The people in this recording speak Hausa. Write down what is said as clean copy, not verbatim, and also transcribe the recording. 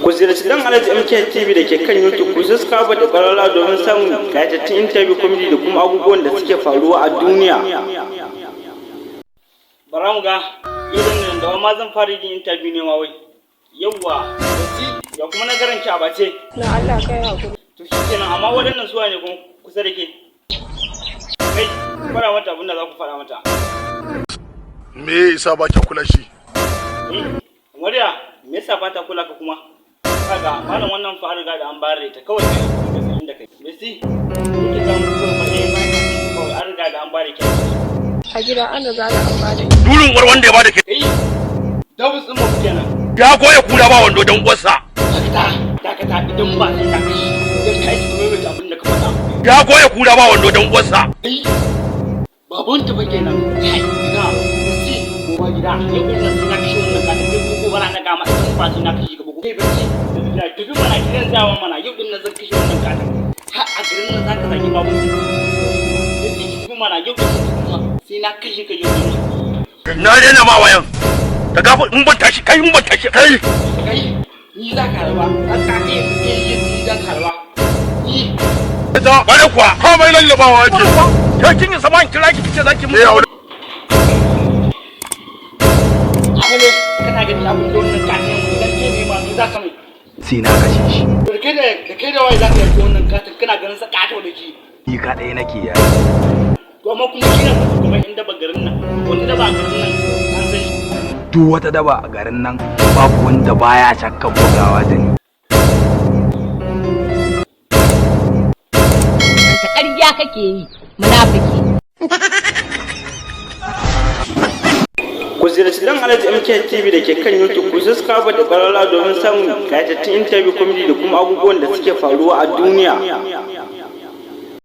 Ku ziyarci Dan Alhaji MK TV da ke kan YouTube, ku subscribe da ƙararrawa domin samun ƙayatattun interview, comedy da kuma abubuwan da suke faruwa a duniya. Bara mu ga irin nan da ma zan fara yin interview ne ma wai. Yawwa, ya kuma na garanki a bace. Na Allah, kai hakuri. To shi kenan, amma waɗannan suwa ne kuma kusa da ke? Kai, faɗa mata abin da za ku faɗa mata. Me yasa ba kya kula shi? Eh, Mariya, me yasa ba ta kula ka kuma? Kaga, malam, wannan fa an riga da an bayar da ita kawai, kai ka san inda kai. Messi, kike samu kawai fa, eh, ba ta kawai an riga da an bayar da ke. A gida an riga da an bada. Durin uwar wanda ya bada ke. Kai, dabus din mu kenan. Ya goya kura ba wando dan uwarsa. Dakata, dakata, idan ba sai ka kashi, idan ka yi kuma mai abin da ka faɗa. Ya goya kura ba wando dan uwarsa. Kai, baban ta fa kenan. Kai, ina, Messi, ko ba gida, yau din nan sai na kashe wannan ka tafi ko ba na daga ma idan ba sai na kashe ka ba. Kai, Messi, ya tafi mana gidan zawan mana, yau din nan zan kashe wannan ka har a garin nan zaka zagi baban ta. Messi, ki tafi mana, yau din nan sai na kashe ka yau din nan. Na daina ma wayan. Ta gafa in ban tashi, kai, in ban tashi, kai. Kai, ni za ka harba, har ka kai kai, ni za ka harba. Ni Ta bare kuwa. Komai lallabawa yake. Kai, kin yi sama in kira ki kice zaki Eh, mu. aure. Abale, kana gani abin da wannan katin idan ke ne ma ni za ka mai. Sai na kashe shi. Da kai da waye za ka yanke wannan katin, kana ganin sa kato da shi? Ni kaɗai nake yayi. To amma kuma shi ne kuma inda ba garin nan, wani da ba garin nan an san shi. Duk wata daba a garin nan babu wanda baya shakkan bugawa da ni. Ta ƙarya kake yi, munafiki. Ku ziyarci Dan Alhaji MK TV da ke kan YouTube, ku subscribe da ƙararrawa domin samun ƙayatattun interview, comedy da kuma abubuwan da suke faruwa a duniya.